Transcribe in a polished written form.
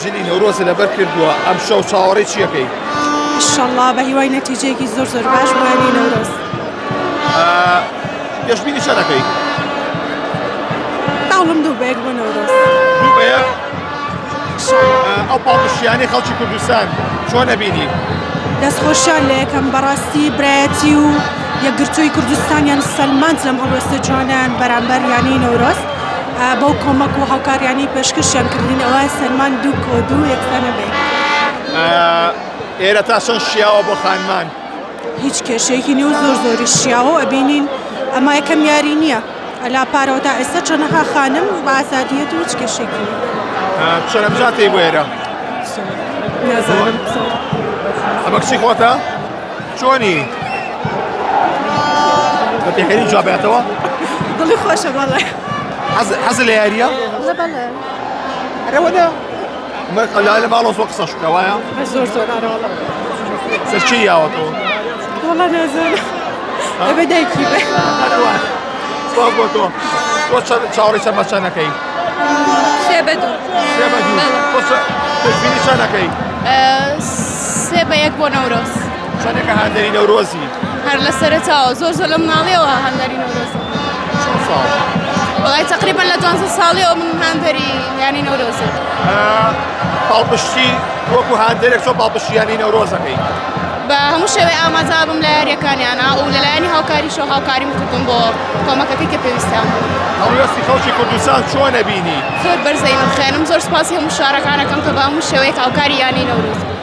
جلی نەورۆزت لەبەر کردووە ئەمشەو چاوەڕێی چی ئەکەی؟ ئیشەڵا بە هیوای نەتیجەیەکی زۆر زۆر باش بۆ یانەی نەورۆز. پێشبینی چەند ئەکەی؟ داڵم دوو بە یەک بۆ نەورۆز. دوو بە یەک؟ ئەو پاڵپشتیانەی خەڵکی کوردستان چۆن ئەبینی؟ دەستخۆشیان لە یەکەم بەڕاستی برایەتی و یەکگرتووی کوردستانیان سەلماند لەم هەڵوێستە جوانەیان بەرامبەر یانەی نەورۆز بەو کۆمەک و هاوکاریانەی پێشکەشیان کردین ئەوە سەلمان دوو کۆ دوو یەکسانە بە یەک. ئێرە تا چەند شیاوە بۆ خانمان؟ هیچ کێشەیەکی نیە و زۆر زۆریش شیاوە و ئەبینین ئەمە یەکەم یاری نییە ئەلا پارەوە تا ئێستا چەنەها خانم بە ئازادیەت و هیچ کێشەیەکی نیە. چەنەم جار تێی بۆ ئێرە؟ نازانم. ئەمە کچی خۆتە؟ چۆنی؟ بە پێکەنین جواب بەتەوە؟ دڵی خۆشە بەڵێ. حەز لە یاریە؟ لە بەڵێ. ئەرەوە نا. لە ماڵەوە زۆر قسەش بکە وایە؟ زۆر زۆر ئەرەوەڵا. سەر چی یاوەتەوە؟ وەڵا نازانم. ئەبێ دایکی بێ. سپاس بۆ تۆ. تۆ چاوەڕێی چەند بە چەند ئەکەی؟ سێ بە دوو. سێ بە دوو. تۆ پێشبینی چەند ئەکەی؟ سێ بە یەک بۆ نەورۆز. چەندێکە هاندەری نەورۆزی؟ هەر لە سەرەتاوە زۆر زۆر لە مناڵیەوە هاندەری نەورۆزم. چەند ساڵ؟ وەڵای تقریبا لە دوانزە ساڵیەوە من هاندەری یانی نەورۆزم. پاڵپشتی وەکو هاندەرێک چۆن پاڵپشتی یانەی نەورۆزەکەی؟ بە هەموو شێوەی ئامادە بم لە یاریەکانیانە و لەلایەنی هاوکاریشەوە هاوکاریم کردوون بۆ کۆمەکەکەی کە پێویستیان بوو. هەڵوێستی خەڵکی کوردستان چۆن ئەبینی؟ زۆر بەرزەی نرخێنم زۆر سپاسی هەموو شارەکانەکەم کە بە هەموو شێوەیەک هاوکاری یانەی نەورۆز بوون.